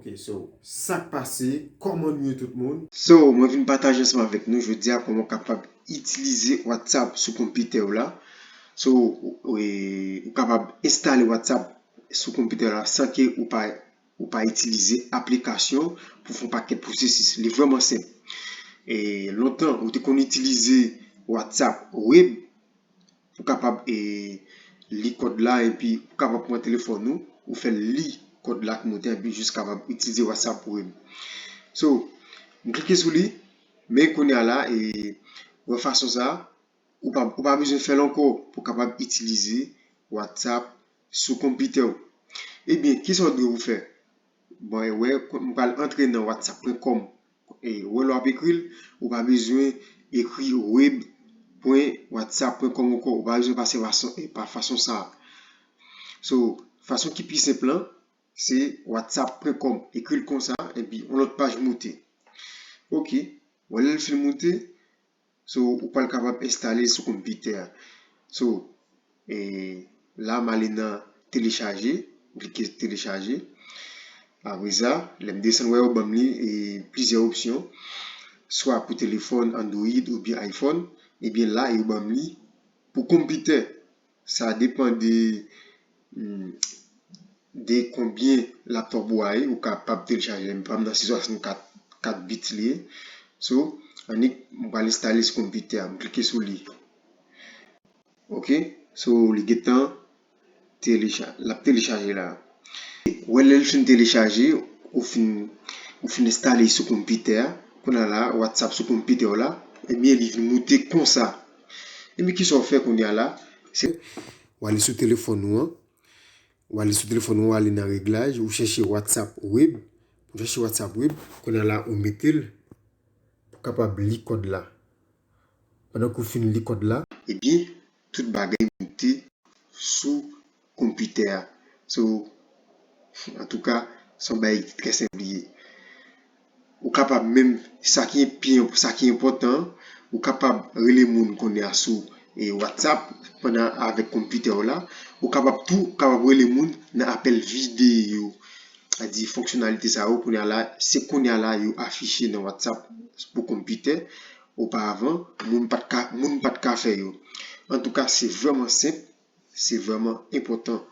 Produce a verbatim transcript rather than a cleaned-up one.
Ok, so, sa k pase, kòman nou ye tout moun? So, mwen vin pataje ansanm avèk nou jodi a kòman w kapab itilize WhatsApp sou konpitè w la. So, ou, e, ou kapab enstale WhatsApp sou konpitè w la san ke ou pa, ou pa itilize aplikasyon pou fè yon pakèt pwosesis. Li vrèman senp. E lontan, ou te konn itilize WhatsApp web, ou kapab, e, li kòd la, epi ou kapab pran telefòn ou, ou fè l li kòd la k moute, epi jis kapab itilize WhatsApp pou li. So, m klike sou li, men kounye a la, e, wè fason sa, ou pa, ou pa bezwen fè l ankò pou kapab itilize WhatsApp sou konpitè w. Ebyen, kisa w dwe pou fè? Bon, e wè, m pral antre nan whatsapp pwen kòm. E wè lè w ap ekri l, ou pa bezwen ekri web pwen whatsapp pwen kòm ankò. Ou pa bezwen pase fason, e pa fason sa a. So, fason ki pi senp lan, se whatsapp pwen kòm. Ekri l konsa, epi yon lòt paj moute. Ok, wè lè l fin moute, so, ou pral kapab enstale l sou konpitè a. So, e, la, m ale nan telechaje, m klike telechaje. Apre sa, lè m desann, wè yo ban m li, e, plizyè opsyon, swa pou telefòn Android oubyen iPhone, ebyen la, yo ban m li pou konpitè. Sa depann de, hmm, de konbyen laptop ou a ye, ou kapab telechaje l. Men pa m nan se swasannkat, kat bit li ye. So, annik, m pral enstale sou konpitè a. M klike sou li. Ok, so, li gentan telecha-, l ap telechaje la. Wè lè l fin telechaje, ou fin, ou fin enstale sou konpitè a. Kounye a la, WhatsApp sou konpitè w la, ebyen, li vin moute konsa. Ebyen, kisa w fè kounye a la? Se, w ale sou telefòn ou an. W ale sou telefòn ou, w ale nan reglaj, ou chèche WhatsApp web. Ou chèche WhatsApp web, kounye a la, ou mete l pou kapab li kòd la. Pandan ke w fin li kòd la, ebyen, tout bagay moute sou konpitè a. So, antouka, se yon bagay ki trè senp li ye. Ou kapab menm, sa ki pi, sa ki enpòtan, ou kapab rele moun kounye a sou, e, WhatsApp pandan avèk konpitè w la. Ou kapab tou, ou kapab rele moun nan apèl videyo. Sa di fonksyonalite sa yo kounye a la, se kounye a la yo afiche nan WhatsApp pou konpitè. Oparavan, moun pa t ka, moun pa t ka fè yo. Antouka, se vrèman senp, se vrèman enpòtan